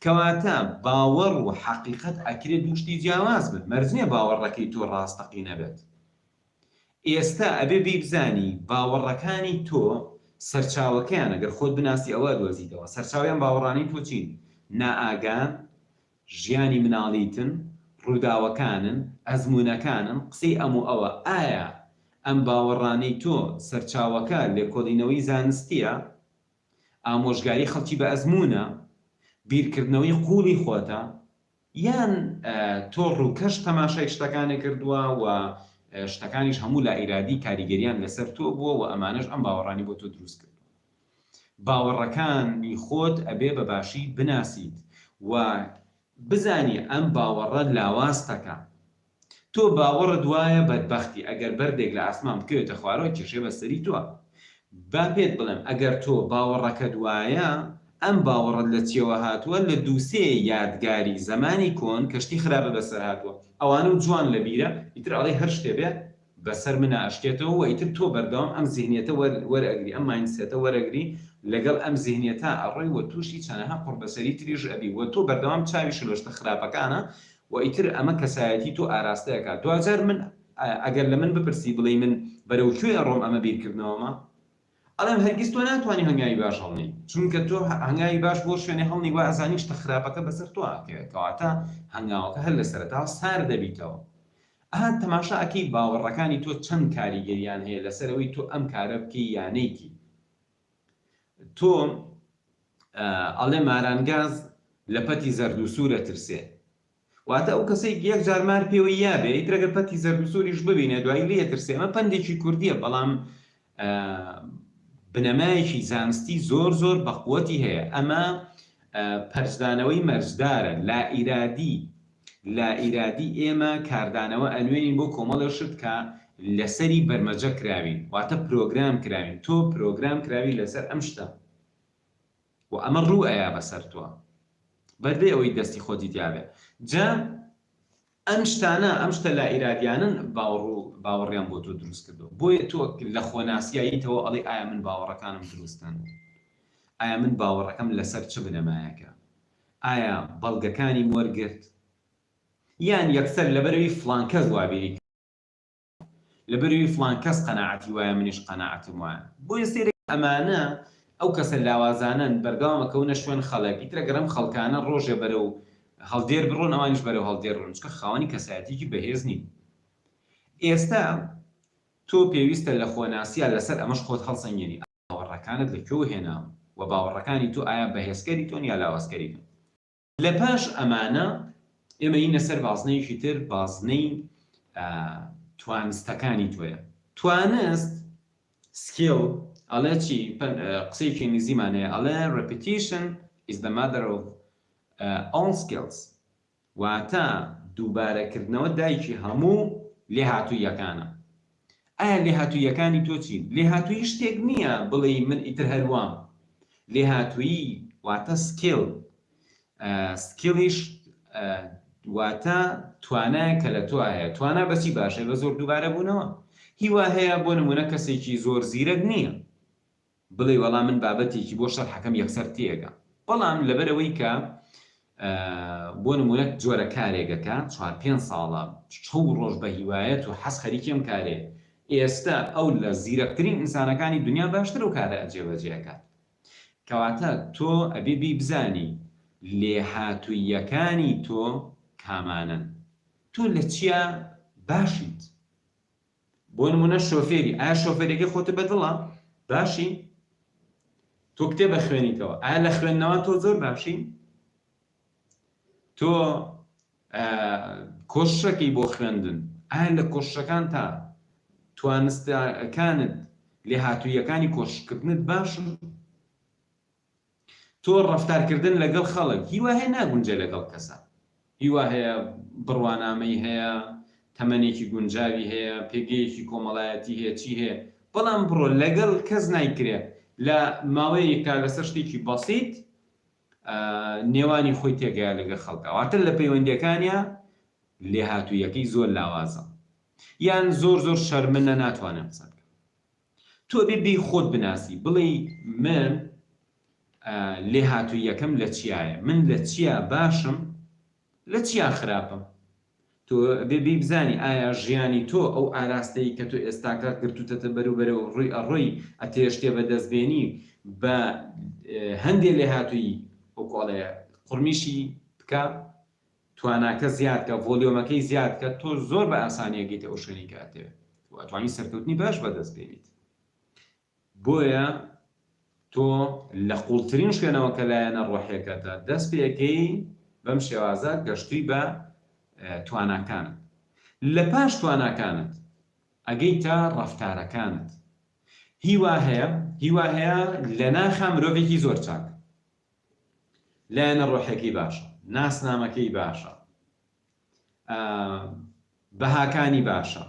کەواتە باوەڕ و حەقیقەت ئەکرێ دوو شتی جیاواز بن، مەرج نیە باوەڕەکەی تۆ ڕاستەقینە بێت. ئێستا ئەبێ بیبزانی باوەڕەکانی تۆ سەرچاوەکەیان ئەگەر خۆت بناسی ئەوە ئەدۆزیتەوە سەرچاوەی ئەم باوەڕانەی تۆ چین؟ نائاگان، ژیانی مناڵیتن، ڕووداوەکانن، ئەزموونەکانن، قسەی ئەم و ئەوە، ئایا ئەم باوەڕانەی تۆ سەرچاوەکە لێکۆڵینەوەی زانستییە؟ ئامۆژگاری خەڵکی بە ئەزموونە؟ بیرکردنەوەی قووڵی خۆتە؟ یان تۆ ڕووکەش تەماشای شتەکانت کردووە و شتەکانیش هەموو لائیرادی کاریگەریان لەسەر تۆ بووە و ئەمانەش ئەم باوەڕانی بۆ تۆ دروست کردووە؟ باوەڕەکانی خۆت ئەبێ بە باشی بناسیت و بزانی ئەم باوەڕە لاوازتەکا. تۆ باوەڕت وایە بەدبەختی ئەگەر بەردێک لە ئاسمان بکەوێتە خوارەوە کێشەی بە سەری تۆ. با پێت بڵێم ئەگەر تۆ باوەڕەکەت وایە ئەم باوەڕەت لە چیەوە هاتووە لە دووسێ یادگاری زەمانی کۆن کە شتی خراپت بەسەر هاتووە ئەوانەو جوان لە بیرە ئیتر ئەڵێی هەر شتێ بێ بەسەر منا ئەشکێتەوە و ئیتر تۆ بەردەوام ئەم زیهنیەتە وەرئەگری، ئەم mindset ە وەرئەگری، لەگەڵ ئەم زیهنیەتە ئەڕۆی و تووشی چەنەها قوڕبەسەری تریش ئەبی و تۆ بەردەوام چاویشت لە شتە خراپەکانە و ئیتر ئەمە کەسایەتی تۆ ئاراستە ئەکات. دواجار من ئەگەر لە من بپرسی بڵێی من بەرەو کوێ ئەڕۆم ئەمە بیرکردنەوەمە؟ ئەڵێم هەرگیز تۆ ناتوانی هەنگاوی باش هەڵنێی چونکە تۆ هەنگاوی باش بۆ شوێنێ هەڵنی وا ئەزانی شتە خراپەکە بەسەر تۆ ئەکەوێت کەواتە هەنگاوەکە هەر لە سەرەتاوە سارد دەبیتەوە. ئەها تەماشا ئەکەی باوەڕەکانی تۆ چەند کاریگەریان هەیە لەسەر ئەوەی تۆ ئەم کارە بکەی یا نەیکەی. تۆ ئەڵێ مارانگاز لە پەتی زەرد و سوور ئەترسێ. واتە ئەو کەسەی یەک جار مار پێوەی یابێ ئیتر ئەگەر پەتی زەرد و سووریش ببینێ دوایی لێی ئەترسێ. ئەمە پەندێکی کوردییە بەڵام بنەمایەکی زانستی زۆر زۆر بەقوەتی هەیە. ئەمە پەرچدانەوەی مەرجدارە، لائیرادی، لائیرادی ئێمە کاردانەوە ئەنوێنین بۆ کۆمەڵێ شت کە لەسەری بەرمەجە کراوین، واتە پرۆگرام کراوین، تۆ پرۆگرام کراوی لەسەر ئەم شتە و ئەمە ڕوو ئەیا بەسەر تۆ بەبێ ئەوەی دەستی خۆتی تیابێ. جا ئەم شتانە، ئەم شتە لائیرادیانەن باوەڕ و باوەڕیان بۆ تۆ دروست کردووە. بۆیە تۆ لە خۆناسیا یتەوە ئەڵێی ئایا من باوەڕەکانم دروستن؟ ئایا من باوەڕەکەم لەسەر چ بنەمایەکە؟ ئایا بەڵگەکانیم وەرگرت؟ یان یەکسەر لەبەرئەوەی فڵان کەس وا بیری لەبەرئەوەی فڵان کەس قەناعەتی وایە منیش قەناعەتم وایە. بۆیە سەیرەکە ئەمانە ئەو کەسە لاوازانەن بەردەوام ئەکەونە شوێن خەڵک ئیتر ئەگەر ئەم خەڵکانە ڕۆژێ بەرەو هەڵدێر بڕۆن ئەوانیش بەرەو هەڵدێر ڕۆن چونکە خاوەنی کەسایەتیەکی بەهێز نین. ئێستا تۆ پێویستە لە خۆناسیا لەسەر ئەمەش خۆت هەڵسەنگێنی باوەڕەکانت لە کوێوە هێناون و باوەڕەکانی تۆ ئایا بەهێزکەری تۆن یا لاوازکەری تۆن. لە پاش ئەمانە ئێمە یینە سەر بازنەیەکی تر بازنەی توانستەکانی تۆیە. توانست، skill، ئەڵێ چی؟ قسەیەکی ئینگلیزیمان هەیە ئەڵێ Repetition is the mother of all skills واتە دووبارەکردنەوە دایکی هەموو لێهاتووییەکانە. ئایا لێهاتووییەکانی تۆ چین؟ لێهاتوویی شتێک نییە بڵێی من ئیتر هەر وام. لێهاتوویی واتە skill، skill یش واتە توانایەک کە لە تۆ هەیە. توانا بە چی باشە؟ بە زۆر دووبارەبوونەوە. هی وا هەیە بۆ نموونە کەسێکی زۆر زیرەک نییە، بڵێی وەڵا من بابەتێکی بۆ شەرحەکەم یەکسەر تێئەگەم بەڵام لەبەرئەوەی کە بۆ نمونە جۆرە کارێک ئەکا چوار پێنج ساڵە شەو و ڕۆژ بە هیوایەت و حەز خەریکی ئەم کارەیە ئێستا ئەو لە زیرەکترین ئینسانەکانی دنیا باشتر ئەو کارە جێبەجێ ئەکات کەواتە تۆ ئەبێ بی بزانی لێهاتووییەکانی تۆ کامانەن تۆ لە چیا باشیت بۆ نمونە شۆفێری ئایا شۆفێریەکەی خۆتت بە دڵە؟ باشی؟ تۆ کتێب ئەخوێنیتەوە ئایا لە خوێندنەوە تۆ زۆر باشی؟ تۆ کۆششەکەی بۆ خوێندن ئایا لە کۆششەکان تا توانستەکانت لێهاتوویەکانی کۆششکردنت باشن؟ تۆ ڕەفتارکردن لەگەڵ خەڵک هی وا هەیە ناگونجێ لەگەڵ کەسا هی وا هەیە بڕوانامەی هەیە تەمەنێکی گونجاوی هەیە پێگەیەکی کۆمەڵایەتی هەیە چی هەیە بەڵام بڕۆ لەگەڵ کەس نایکرێ لە ماوەیەکا لەسەر شتێکی بەسیت نێوانی خۆی تێگەیا لەگەڵ خەڵکا واتە لە پەیوەندیەکانیا لێهاتوویەکەی زۆر لاوازە یان زۆر زۆر شەرمنە ناتوانێت قسە بکات تۆ ئەبێ بێی خۆت بناسی بڵێی من. لێهاتووییەکەم لە چیایە، من لە چیا باشم لە چیا خراپم؟ تۆ ئەبێ بێی بزانی ئایا ژیانی تۆ ئەو ئاراستەی کە تۆ ئێستاکە گرتوتەتە بەر و بەرەو ڕووی ئەڕۆی ئەتەوێ شتێ بەدەست بێنی بە هەندێ لێهاتوویی وەکو ئەڵێ قوڕمیشی بکە تواناکە زیاد کە ڤۆلیۆمەکەی زیاد کە تۆ زۆر بە ئاسانی ئەگەیتە ئەو شوێنەی کە ئەتەوێ و ئەتوانی سەرکەوتنی باش بەدەست بێنیت. بۆیە تۆ لە قوڵترین شوێنەوە کە لایەنە ڕۆحیەکەتە دەست پێکەی بەم شێوازە گەشتوی بە تواناکانت لە پاش تواناکانت ئەگەیتە ڕەفتارەکانت هیوا هەیە هیوا هەیە لە ناخا مرۆڤێکی زۆر چاک لایەنە ڕۆحیەکەی باشە ناسنامەکەی باشە بەهاکانی باشە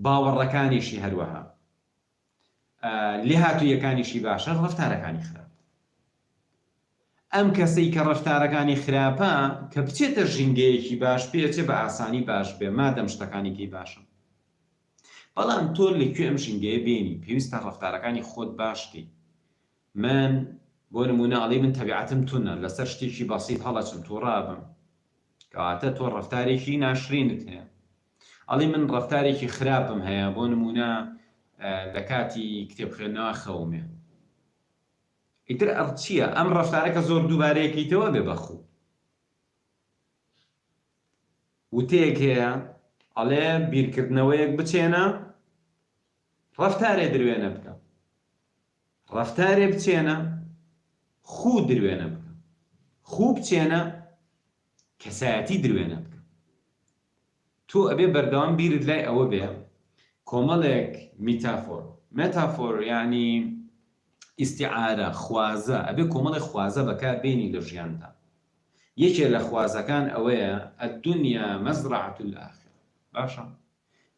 باوەڕەکانیشی هەروەها لێهاتوویەکانیشی باشە ڕەفتارەکانی خراپ. ئەم کەسەی کە ڕەفتارەکانی خراپە کە بچێتە ژینگەیەکی باش پێچێ بە ئاسانی باش بێ مادەم شتەکانی کەی باشن. بەڵام تۆ لە کوێ ئەم ژینگەیە بێنی پێویستە ڕەفتارەکانی خۆت باش کەی. من بۆ نموونە ئەڵێی من تەبیعەتم تونە لەسەر شتێکی بەسیت هەڵەچم توڕە ئەبم کەواتە تۆ ڕەفتارێکی ناشرینت هەیە. ئەڵێی من ڕەفتارێکی خراپم هەیە بۆ نموونە لە کاتی کتێب خوێندنەوە خەومێ ئیتر ئەڕ چییە ئەم ڕەفتارە کە زۆر دووبارەیەکەیتەوە بێ بەخوو وتەیەک هەیە ئەڵێ بیرکردنەوەیەک بچێنە ڕەفتارێ دروێنە بکە ڕەفتارێ بچێنە خوو دروێنە بکە خوو بچێنە کەسایەتی دروێنە بکە تۆ ئەبێ بەردەوام بیرت لای ئەوە بێ کۆمەڵێک میتافۆر، Metaphor، یانی ئیستیعارە، خوازە، ئەبێ کۆمەڵێک خوازە بەکار بێنی لە ژیانتا. یەکێ لە خوازەکان ئەوەیە، الدنیا مزرعە الاخرە. باشە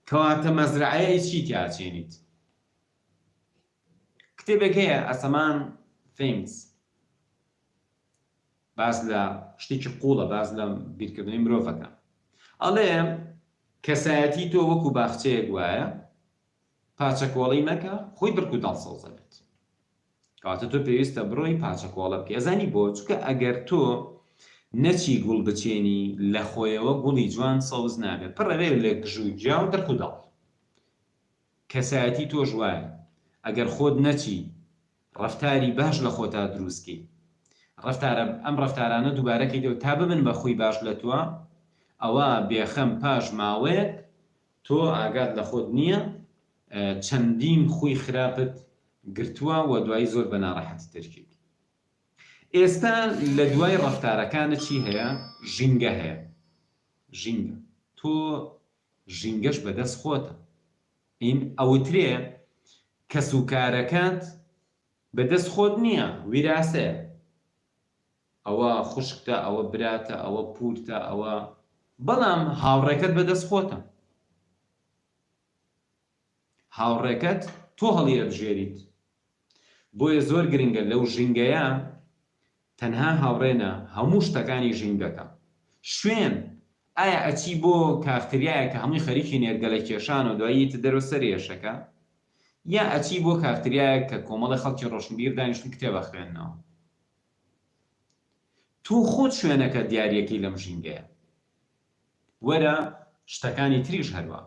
کەواتە مەزرەعەیە ئەی چی تیا ئەچێنیت؟ کتێبێک هەیە ئەسەمان Things باس لە شتێکی قوڵە باس لە بیرکردنەوەی مرۆڤەکە ئەڵێ کەسایەتی تۆ وەکو باخچەیەک وایە پاچەکۆڵی مەکە خۆی دڕک و داڵ سەوزە بێت کەواتە تۆ پێویستە بڕۆی پاچەکۆڵە بکەی ئەزانی بۆ چونکە ئەگەر تۆ نەچی گوڵ بچێنی لە خۆیەوە گوڵی جوان سەوز نابێت پڕەوێ لە گژوگیا و دڕک و داڵ کەسایەتی تۆش وایە ئەگەر خۆت نەچی ڕەفتاری باش لە خۆتا دروست کەی ڕەفتارە ئەم ڕەفتارانە دووبارە کەیتەوە تا ببن بە خوی باش لە تۆ ئەوا بێخەم پاش ماوەیەک تۆ ئاگات لە خۆت نییە چەندین خوی خراپت گرتووە و دوایی زۆر بە ناڕەحەتی تەرکی ئێستا لە دوای ڕەفتارەکانت چی هەیە ژینگە هەیە ژینگە تۆ ژینگەش بەدەست خۆتە ئین ئەوترێ کەسوکارەکەت بەدەست خۆت نییە ویراسەیە ئەوە خوشکتە ئەوە براتە ئەوە پورتە ئەوە بەڵام هاوڕێکەت بەدەست خۆتە هاوڕێکەت تۆ هەڵیئەبژێریت بۆیە زۆر گرنگە لەو ژینگەیە تەنها هاوڕێ نا هەموو شتەکانی ژینگەکە. شوێن، ئایا ئەچی بۆ کافتریایەک کە هەمووی خەریکی نێرگەلە کێشانە و دوایی یەیتە دەرەوە سەر ئێشەکە؟ یا ئەچی بۆ کافتریایەک کە کۆمەڵێ خەڵکی ڕۆشنبیر دانیشتوون کتێب ئەخوێننەوە؟ تۆ خۆت شوێنەکە دیاریەکەی لەم ژینگەیە. وەرە شتەکانی تریش هەروا.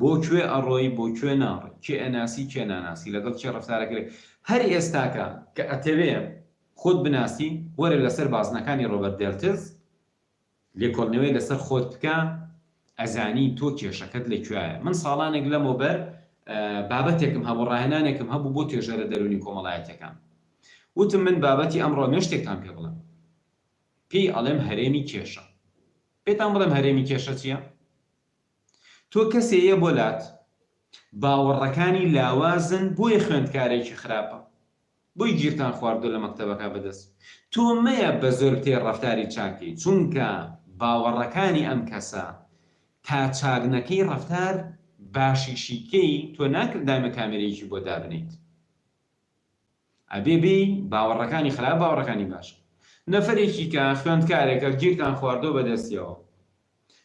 بۆ کوێ ئەڕۆی بۆ کوێ ناڕۆی، کێ ئەناسی کێ ناناسی، لەگەڵ کێ ڕەفتار ئەکرێ، هەر ئێستاکە کە ئەتەوێ خۆت بناسی وەرە لەسەر بازنەکانی ڕۆبەرت دێلتز لێکۆڵنەوەی لەسەر خۆت بکە ئەزانی تۆ کێشەکەت لە کوێیە. من ساڵانێک لەمەوبەر بابەتێکم هەبوو ڕاهێنانێکم هەبوو بۆ توێژەرە دەروونی کۆمەڵایەتیەکان وتم من بابەتی ئەمڕۆ ئەمەوێ شتێکتان پێ بڵێم پێی ئەڵێم هەرێمی کێشە پێتان بڵێم هەرێمی کێشە چییە؟ تۆ کەسێ یە بۆ لات باوەڕەکانی لاوازن بۆیە خوێندکارێکی خراپە بۆی گیرتان خواردوە لە مەکتەبەکە بەدەست تۆ مەیە بە زۆر بتێ ڕەفتاری چاک کەی چونکە باوەڕەکانی ئەم کەسە تا چاک نەکەی ڕەفتار باشیشی کەی تۆ ناکرێت دایمە کامێرەیەکی بۆ دابنێیت ئەبێ بێی باوەڕەکانی خراپ باوەڕەکانی باش نەفەرێکی کە خوێندکارێکە گیرتان خواردوە بەدەستیەوە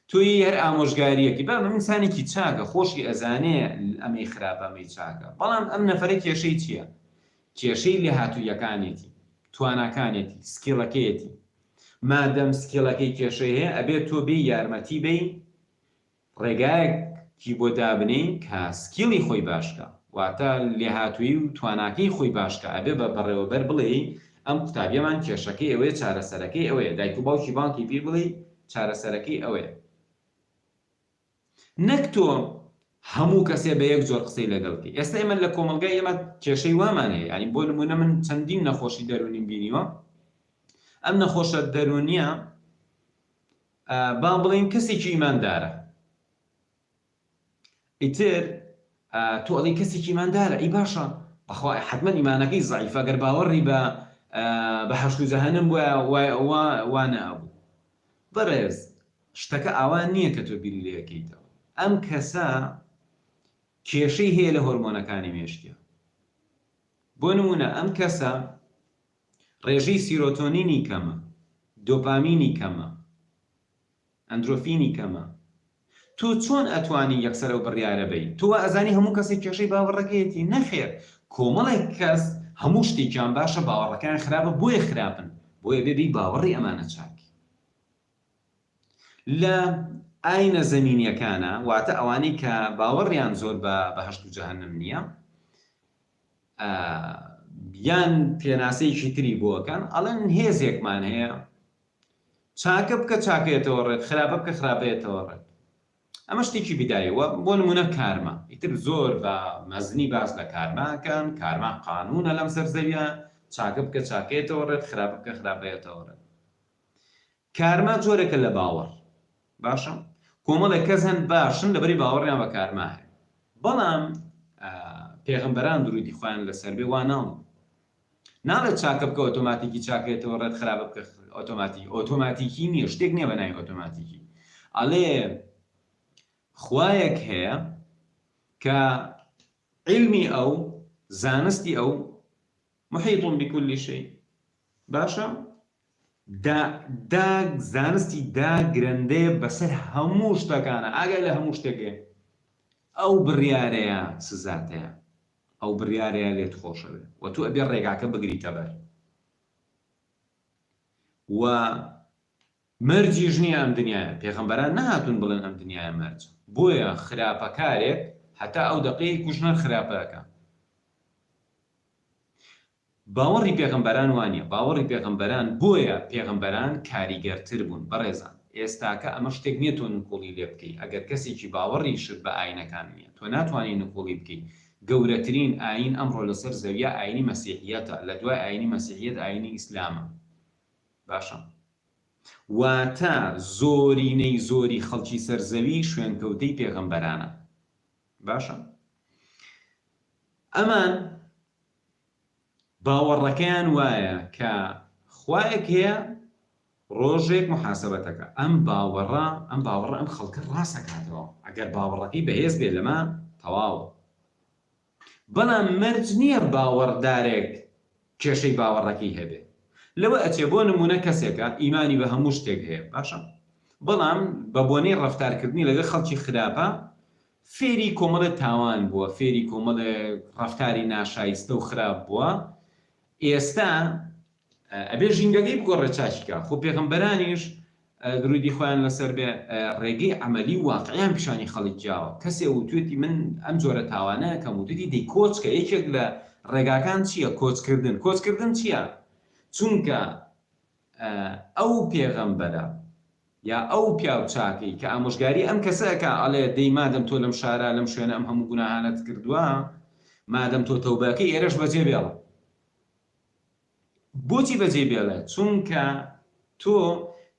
تۆی هەر ئامۆژگاریەکی بابە ئەم ئینسانێکی چاکە خۆشی ئەزانێ ئەمەی خراپە ئەمەی چاکە بەڵام ئەم نەفەرە کێشەی چییە کێشەی لێهاتوویەکانێتی. تواناکانێتی، skill ەکەیەتی. مادەم skill ەکەی کێشەی هەیە ئەبێت تۆ بێی یارمەتی بەی ڕێگایەکی بۆ دابنێی کە skill ی خۆی باش کا واتە لێهاتوویی و تواناکەی خۆی باش کا ئەبێ بە بەڕێوەبەر بڵێی ئەم قوتابیەمان کێشەکەی ئەوەیە چارەسەرەکەی ئەوەیە دایک و باوکی بانکی پێی بڵێی چارەسەرەکەی ئەوەیە نەک تۆ هەموو کەسێ بە یەک جۆر قسەی لەگەڵ بکەی ئێستا ئێمە لە کۆمەڵگای ئێمە کێشەی وامان هەیە یانی بۆ نمونە من چەندین نەخۆشی دەروونیم بینیوە ئەم نەخۆشە دەروونیە با بڵێین کەسێکی ئیماندارە ئیتر تۆ ئەڵێی کەسێکی ئیماندارە ئەی باشە بەخوا حتمما ئیمانەکەی زەعیفە گەر باوەڕی بە بەهەشت و جەهەنم بوایە وا وا نەئەبوو بەڕێز شتەکە ئاوا نییە کە تۆ بیری لێکەیتەوە ئەم کەسە کێشەی هەیە لە هۆرمۆنەکانی مێشکیا بۆ نمونە ئەم کەسە ڕێژەی سیرۆتۆنینی کەمە، دۆپامینی کەمە، ئەندرۆفینی کەمە. تۆ چۆن ئەتوانی یەکسەر ئەو بڕیارە بەی؟ تۆ وا ئەزانی هەموو کەسێک کێشەی باوەڕەکەیەتی؟ نەخێر، کۆمەڵێک کەس هەموو شتێکیان باشە باوەڕەکەیان خراپە بۆیە خراپن، بۆیە بێ بێی باوەڕی ئەمانە چاکی. لە ئاینە زەمینیەکانا واتە ئەوانەی کە باوەڕیان زۆر بە بەهەشت و جەهەنم نییە، یان پێناسەیەکی تری بۆ ئەکەن ئەڵێن هێزێکمان هەیە چاکە بکە چاکەیەتەوە ڕێت خراپە بکە خراپەیەتەوە ڕێت ئەمە شتێکی بدایە وە بۆ نمونە کارما ئیتر زۆر بە مەزنی باس لە کارماکەن کارما قانونە لەم سەر زەویە چاکە بکە چاکەیەتەوە ڕێت خراپە بکە خراپەیەتەوە ڕێت کارما جۆرێکە لە باوەڕ باشە کۆمەڵێک کەس هەن باشن لەبەری باوەڕیان بە کارما هەیە بەڵام پێغەمبەران درودی خوایان لەسەر بێ وا ناڵێن ناڵێت چاکە بکە ئۆتۆماتیکی چاکێتەوە ڕێت خراپە بکە ئۆتۆماتیکی ئۆتۆماتیکی نییە شتێک نییە بە ناوی ئۆتۆماتیکی ئەڵێ خوایەک هەیە کە عیلمی ئەو زانستی ئەو محیط بكل شيء باشە دا دا زانستی دا گرەندەیە بەسەر هەموو شتەکانە ئاگای لە هەموو شتێک هەیە ئەو بڕیارەیە سزاتەیە ئەو بڕیارەیە لێت خۆشەوێ و تۆ ئەبێ ڕێگاکە بگریتە بەر و مەرجیش نییە ئەم دنیایە پێغەمبەران نەهاتوون بڵێن ئەم دنیایە مەرجە بۆیە خراپەکارێک هەتا ئەو دەقەی کوژن هەر خراپە ئەکا باوەڕی پێغەمبەران وانیە باوەڕی پێغەمبەران بۆیە پێغەمبەران کاریگەرتر بوون بەڕێزان ئێستاکە ئەمە شتێک نیە تۆ نکوڵی لێ بکەی ئەگەر کەسێکی باوەڕیشت بە ئاینەکان نیە تۆ ناتوانی نکوڵی بکەی گەورەترین ئاین ئەمڕۆ لەسەر زەویە ئاینی مەسیحیەتە لە دوای ئاینی مەسیحیەت ئاینی ئیسلامە باشە واتە زۆرینەی زۆری خەڵکی سەر زەوی شوێنکەوتەی پێغەمبەرانە باشە ئەمان باوەڕەکەیان وایە کە خوایەک هەیە ڕۆژێک محاسبەتەکە ئەم باوەڕە ئەم باوەڕە ئەم خەڵکە ڕاستەکاتەوە ئەگەر باوەڕەکەی بەهێز بێ لەمە تەواوە بەڵام مەرج نییە باوەڕدارێک کێشەی باوەڕەکەی هەبێ لەوە ئەچێ بۆ نمونە کەسێکە ئیمانی بە هەموو شتێک هەیە باشە بەڵام بە بۆنەی ڕەفتارکردنی لەگەڵ خەڵکی خراپە فێری کۆمەڵێ تاوان بووە، فێری کۆمەڵێ ڕەفتاری ناشایستە و خراپ بووە، ئێستا ئەبێ ژینگەکەی بگۆڕێ چاکی کا، خۆ پێغەمبەرانیش درودی خوایان لەسەر بێ ڕێگەی عەمەلی و واقعیان پیشانی خەڵک یاوە، کەسێ وتوێتی من ئەم جۆرە تاوانە ئەکەم وتوێتی دەی کۆچ کە، یەکێک لە ڕێگاکان چییە؟ کۆچکردن، کۆچکردن چییە؟ چونکە ئەو پێغەمبەرە یا ئەو پیاو چاکەی کە ئامۆژگاری ئەم کەسە ئەکا ئەڵێ دەی مادەم تۆ لەم شارە لەم شوێنە ئەم هەموو گوناهانەت کردووە مادەم تۆ تەوبە ئەکەی ئێرەش بەجێ بێڵە بۆچی بەجێ بێڵێ چونکە تۆ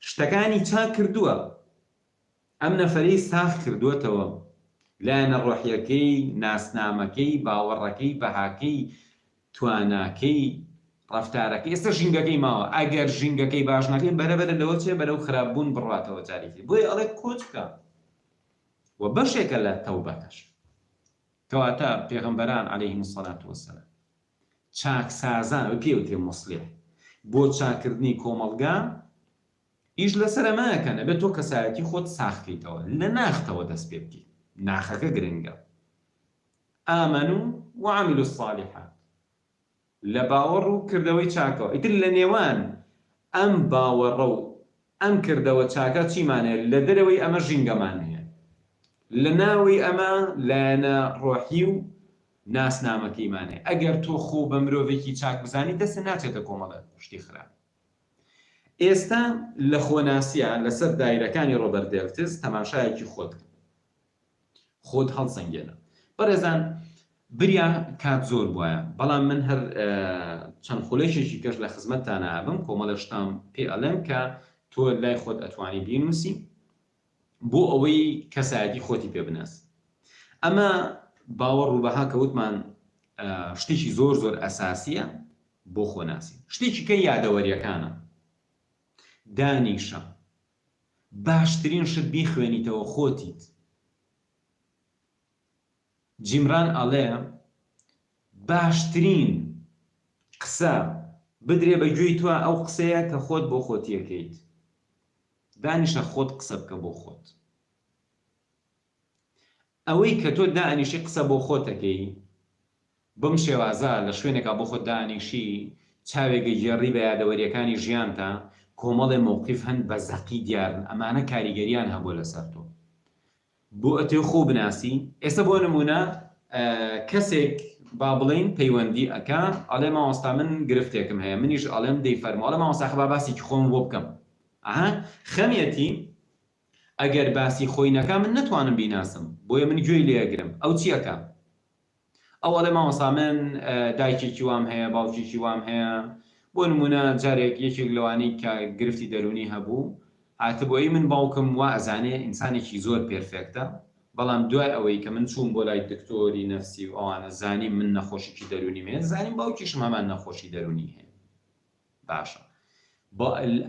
شتەکانی چاک کردووە ئەم نەفەرەی ساغ کردووەتەوە، لایەنە ڕۆحییەکەی، ناسنامەکەی، باوەڕەکەی، بەهاکەی، تواناکەی، ڕەفتارەکەی، ئێستا ژینگەکەی ماوە، ئەگەر ژینگەکەی باش نەکەی بەرە بەرە لەوە چێ بەرەو خراپ بوون بڕواتەوە جارێکی تر، بۆیە ئەڵێ کۆچ بکە و بەشێکە لە تەوبەکەش. کەواتە پێغەمبەران علیهم الصلاة والسلام چاکسازان، ئەوەی پێی وترێ مصلح، بۆ چاککردنی کۆمەڵگا ئیش لەسەر ئەمە ئەکەن ئەبێت تۆ کەسایەتی خۆت ساغ کەیتەوە لە ناختەوە دەست پێ بکەیت ناخەکە گرنگە آمنوا وعملوا الصالحات. لە باوەڕ و کردەوەی چاکەوە. ئیتر لە نێوان ئەم باوەڕە و ئەم کردەوە چاکە چیمان هەیە؟ لە دەرەوەی ئەمە ژینگەمان هەیە. لە ناوەی ئەمە لایەنە ڕۆحی و ناسنامەکەیمان هەیە. ئەگەر تۆ خۆ بە مرۆڤێکی چاک بزانی دەستت ناچێتە کۆمەڵێ شتی خراپ. ئێستا لە خۆناسییە لەسەر دایرەکانی ڕۆبەرت دێلتز تەماشایەکی خۆت کە. خۆت هەڵسەنگێنە. بەڕێزان بریا کات زۆر بوایە بەڵام من هەر چەند خولەکێکی کەش لە خزمەتتانا ئەبم کۆمەڵێ شتان پێ ئەڵێم کە تۆ لای خۆت ئەتوانی بینوسی بۆ ئەوەی کەسایەتی خۆتی پێ بناسی. ئەمە باوەڕ و بەها کە وتمان شتێکی زۆر زۆر ئەساسیە بۆ خۆناسین. شتێکی کە یادەوەریەکانە. دانیشە باشترین شت بیخوێنیتەوە خۆتیت. جیمران ئەڵێ باشترین قسە بدرێ بە گوێی تۆ ئەو قسەیە کە خۆت بۆ خۆتی ئەکەیت. دانیشە خۆت قسە بکە بۆ خۆت. ئەوەی کە تۆ دائەنیشی قسە بۆ خۆت ئەکەی بەم شێوازە لە شوێنێکا بۆ خۆت دائەنیشی چاوێک ئەگێڕی بە یادەوەریەکانی ژیانتا کۆمەڵێ مەوقیف هەن بە زەقی دیارن ئەمانە کاریگەریان هەبوە لەسەر تۆ بۆ ئەتەوێ خۆو بناسی ئێستا بۆ نمونە کەسێک با بڵێین پەیوەندی ئەکا ئەڵێ مامۆستا من گرفتێکم هەیە منیش ئەڵێم دەی فەرموو ئەڵێ مامۆستا خە با باسێکی خۆم بۆ بکەم ئەها خەمیەتی ئەگەر باسی خۆی نەکا من نەتوانم بیناسم بۆیە من گوێی لێ ئەگرم ئەو چی ئەکا ئەو ئەڵێ مامۆستا من دایکێکی وام هەیە باوکێکی وام هەیە بۆ نمونە جارێک یەکێک لەوانەی کە گرفتی دەرونی هەبوو هاتبوو من باوکم وا ئەزانێ ئینسانێکی زۆر perfect ە بەڵام دوای ئەوەی کە من چووم بۆ لای دکتۆری نەفسی و ئەوانە زانیم من نەخۆشیکی دەرونیم هەیە زانیم باوکیشم هەمان نەخۆشی دەرونی هەیە باشە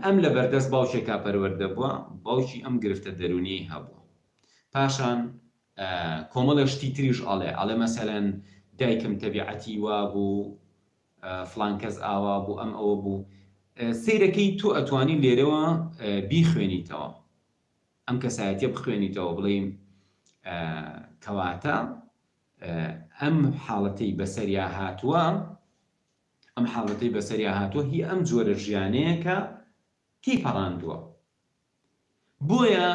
ئەم لەبەردەست باوکێکا پەروەردە بووە باوکی ئەم گرفتە دەرونیەی هەبووە پاشان کۆمەڵێ شتی تریش ئەڵێ ئەڵێ مەسەلەن دایکم تەبیعەتی وابوو فڵان کەس ئاوا بوو ئەم ئەوە بوو سەیرەکەی تۆ ئەتوانی لێرەوە بیخوێنیتەوە ئەم کەسایەتیە بخوێنیتەوە بڵێ کەواتە ئەم حاڵەتەی بەسەریا هاتووە ئەم حاڵەتەی بەسەریا هاتووە هی ئەم جۆرە ژیانەیە کە تێیپەڕاندووە. بۆیە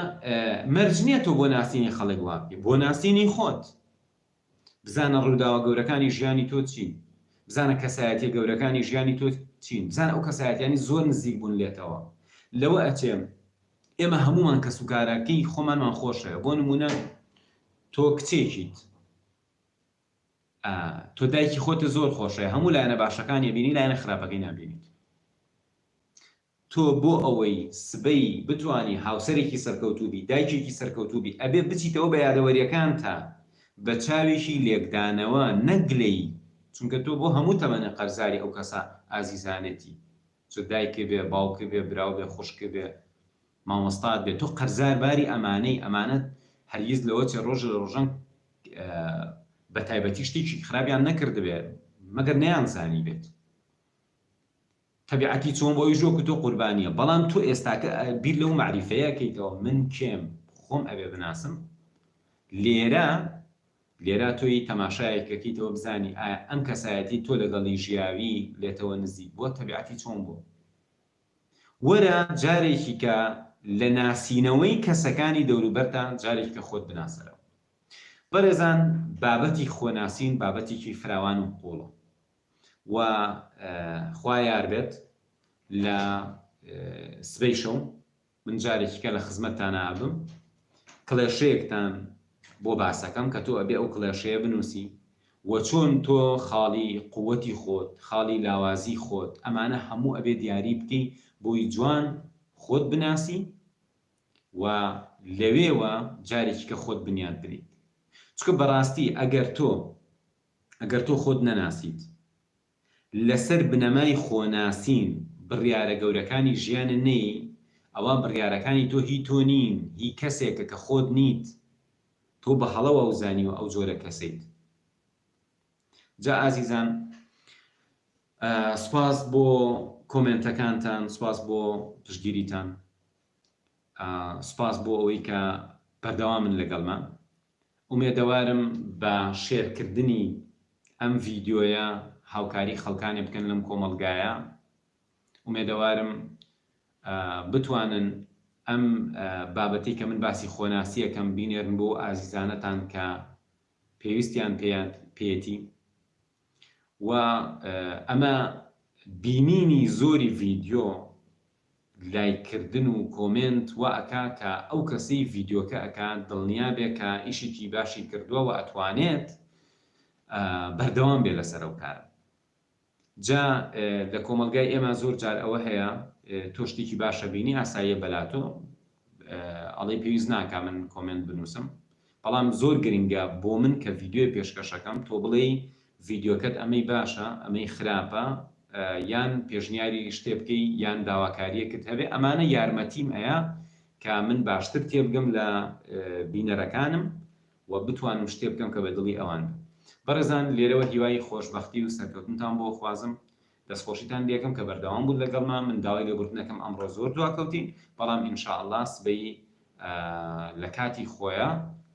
مەرج نییە تۆ بۆ ناسینی خەڵک وا بکەی، بۆ ناسینی خۆت. بزانە ڕووداوە گەورەکانی ژیانی تۆ چین، بزانە کەسایەتیە گەورەکانی ژیانی تۆ چین، بزانە ئەو کەسایەتیانەی زۆر نزیک بوون لێتەوە. لەوە ئەچێ ئێمە هەموومان کەسوکارەکەی خۆمانمان خۆشەوێ. بۆ نموونە تۆ کچێکیت، تۆ دایکی خۆتت زۆر خۆشەوێ، هەموو لایەنە باشەکانی ئەبینی، لایەنە خراپەکەی نابینیت. تۆ بۆ ئەوەی سبەی بتوانی هاوسەرێکی سەرکەوتوو بی، دایکێکی سەرکەوتوو بی، ئەبێ بچیتەوە بە یادەوەریەکانتا بە چاوێکی لێکدانەوە نەک گلەیی، چونکە تۆ بۆ هەموو تەمەنێ قەرزاری ئەو کەسە ئازیزانەتی، چ دایکت بێ، باوکت بێ، براو بێ، خوشکت بێ، مامۆستات بێ، تۆ قەرزار باری ئەمانەی، ئەمانە هەرگیز لەوە چێ ڕۆژێ لە ڕۆژان بە تایبەتی شتێکی خراپیان نەکردبێ مەگەر نەیانزانیبێت. تەبیعەتی چۆن بۆ ئەویش وەکو تۆ قوربانیە بەڵام تۆ ئێستاکە بیر لەو مەعریفەیە کەیتەوە من کێم خۆم ئەبێ بناسم لێرە لێرە تۆی تەماشایەک ئەکەیتەوە بزانی ئایا ئەم کەسایەتی تۆ لەگەڵی ژیاوی لێتەوە نزیک بووە تەبیعەتی چۆن بووە وەرە جارێکی کە لە ناسینەوەی کەسەکانی دەوروبەرتان جارێکی کە خۆت بناسەرەوە بەڕێزان بابەتی خۆناسین بابەتێکی فراوان و قوڵە و خوا یار بێت لە سبەی شەو من جارێکی کە لە خزمەتتانا ئەبم کڵێشەیەکتان بۆ باسەکەم کە تۆ ئەبێ ئەو کڵێشەیە بنووسی و چۆن تۆ خاڵی قوتی خۆت خاڵی لاوازی خۆت ئەمانە هەموو ئەبێ دیاری بکەی بۆی جوان خۆت بناسی و لەوێوە جارێکی کە خۆت بنیات بنیت چونکە بەڕاستی ئەگەر تۆ ئەگەر تۆ خۆت نەناسیت، لەسەر بنەمای خۆناسین بڕیارە گەورەکانی ژیانت نەیی، ئەوا بڕیارەکانی تۆ هی تۆ نین، هی کەسێکە کە خۆت نیت. تۆ بە هەڵە واوزانیوە ئەو جۆرە کەسەیت. جا ئازیزان سوپاس بۆ کۆمێنتەکانتان، سوپاس بۆ پشتگیریتان، سوپاس بۆ ئەوەی کە بەردەوامن لەگەڵمان. ئومێدەوارم بە share کردنی ئەم ڤیدیۆیە. هاوکاری خەڵکانێ بکەن لەم کۆمەڵگایە. ئومێدەوارم بتوانن ئەم بابەتەی کە من باسی خۆناسیەکەم بینێرن بۆ ئازیزانەتان کە پێویستیان پێیەتی و ئەمە بینینی زۆری ڤیدیۆ لایک کردن و comment وا ئەکا کە ئەو کەسەی ڤیدیۆکە ئەکا دڵنیا بێ کە ئیشێکی باشی کردووە و ئەتوانێت بەردەوام بێ لەسەر ئەو کارە. جا لە کۆمەڵگای ئێمە زۆر جار ئەوە هەیە تۆ شتێکی باشە بینی ئاساییە بەلاتۆ ئەڵێی پێویست ناکا من comment بنووسم بەڵام زۆر گرنگە بۆ من کە ڤیدیۆی پێشکەشەکەم تۆ بڵێی ڤیدیۆکەت ئەمەی باشە ئەمەی خراپە یان پێشنیاری شتێ بکەی یان داواکاریەکت هەبێ ئەمانە یارمەتیم ئەیا کە من باشتر تێبگەم لە بینەرەکانم و بتوانم شتێ بکەم کە بە دڵی ئەوان بێ. بەڕێزان لێرەوە هیوای خۆشبەختی و سەرکەوتنتان بۆ خوازم. دەستخۆشیتان لێکەم کە بەردەوام بوون لەگەڵما. من داوای لێبوردن ئەکەم ئەمڕۆ زۆر دواکەوتین، بەڵام ان شاء اللە سبەی لە کاتی خۆیا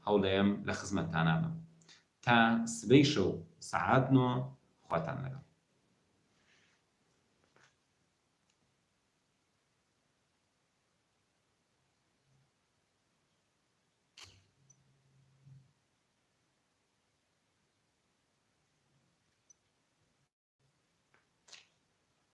هەوڵەیەم لە خزمەتتانا بم. تا سبەی شەو سەعات نۆ خواتان لەگەڵ.